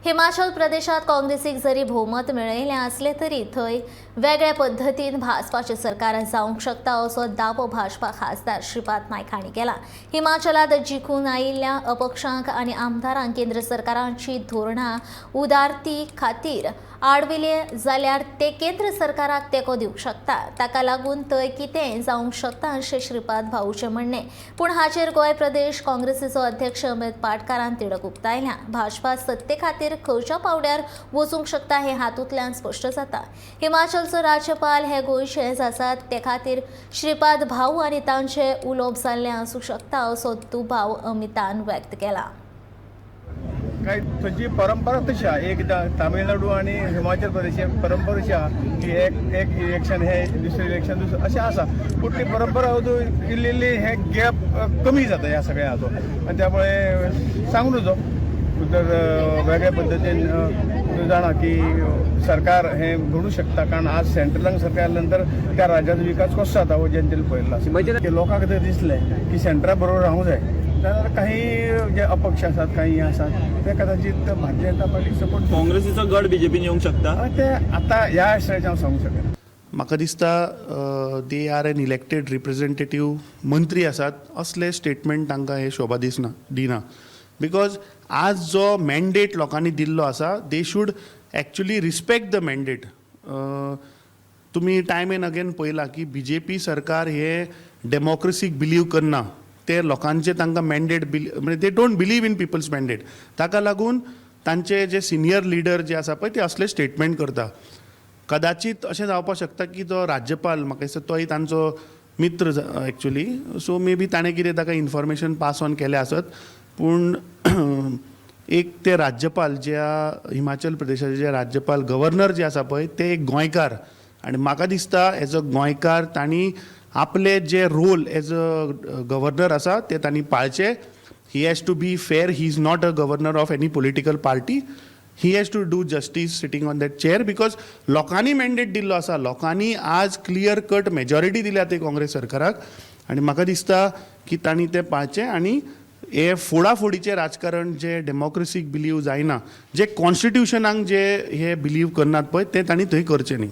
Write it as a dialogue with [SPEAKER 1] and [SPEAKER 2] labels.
[SPEAKER 1] हिमाचल प्रदेशात काँग्रेसीक जरी भोवमत मेळयलें आसलें तरी थंय वेगळ्या पद्दतीन भाजपाचें सरकार जावंक शकता असो दावो भाजपा खासदार श्रीपाद नायक हांणी केला. हिमाचलात जिखून आयिल्ल्या अपक्षांक आनी आमदारांक केंद्र सरकाराची धोरणां उदारती खातीर आडविले जाल्यार ते केंद्र सरकाराक तेंको दिवंक शकता. ताका लागून थंय कितेंय जावंक शकता अशें श्रीपाद भाऊचें म्हणणें. पूण हाचेर गोंय प्रदेश काँग्रेसीचो अध्यक्ष अमित पाटकारान तिडक उक्तायल्या. भाजपा सत्ते खातीर खंयच्या पावड्यार वचूंक शकता हें हातूंतल्यान स्पश्ट जाता. हिमाचलचो राज्यपाल हे गोंयचेच आसात, ते खातीर श्रीपाद भाऊ आनी तांचें उलोवप जाल्लें आसूंक शकता असो दुबाव अमितान व्यक्त केला.
[SPEAKER 2] काय थंयची परंपरा तशी आहा. एक तामिळनाडू आनी हिमाचल प्रदेश हे परंपरा अशी आहा की एक एक इलेक्शन हे, दुसरें इलेक्शन दुसरें, अशें आसा. पूण ती परंपरा अजून इल्ली इल्ली हे गॅप कमी जाता ह्या सगळ्या हाचो आनी त्यामुळे सांगू नजो. तर वेगळ्या पद्दतीन तूं जाणा की सरकार हें घडूं शकता, कारण आज सेंट्रलान सरकार आयल्या नंतर त्या राज्याचो विकास कसो जाता हो जनतेन पळयल्लो आसा. की लोकांक जर दिसलें की सेंट्रा बरोबर रावूंक जाय जाल्यार काही जे अपक्ष आसात, काही हे आसात, ते कदाचित भारतीय जनता पार्टीक सपोर्ट
[SPEAKER 3] काँग्रेसीचो गड बीजेपीन येवंक शकता?
[SPEAKER 2] ते आतां ह्या आशयाचें हांव सांगूंक शकना.
[SPEAKER 4] म्हाका दिसता they are an elected representative, मंत्री आसात, असले स्टेटमेंट तांकां हे शोभा दिसना दिना, because आज जो मॅन्डेट लोकांनी दिल्लो आसा, they should actually respect the mandate. तुमी टायम एंड अगेन पळयलां की बीजेपी सरकार हे डेमोक्रेसीक बिलीव करना. ते लोकांचे तांकां मॅन्डेट बिली म्हणजे they don't believe in people's mandate. ताका लागून तांचे जे सिनियर लिडर जे आसा पळय, ते असले स्टेटमेंट करता. कदाचित अशें जावपाक शकता की तो राज्यपाल, म्हाका दिसता तोय तांचो मित्र एक्चुली, सो मे बी ताणें कितें ताका इन्फॉर्मेशन पास ऑन केलें आसत. पूण एक ते राज्यपाल ज्या हिमाचल प्रदेशाचे जे राज्यपाल, गव्हर्नर जे आसा पळय, ते एक गोंयकार आनी म्हाका दिसता एज अ गोंयकार तांणी आपले जे रोल एज अ गव्हर्नर आसा ते तांणी पाळचे. He has to be fair. He is not a governor of any political party. He has to do justice sitting on that chair, because लोकांनी मॅन्डेट दिल्लो आसा. लोकांनी आज क्लियर कट मेजॉरिटी दिल्या ते काँग्रेस सरकाराक आनी म्हाका दिसता की तांणी तें पाळचें आनी हे फोडाफोडीचें राजकारण जे डेमोक्रेसीक बिलीव जायना, जे कॉन्स्टिट्युशनाक जे हे बिलीव करनात पळय, ते तांणी थंय करचें न्ही.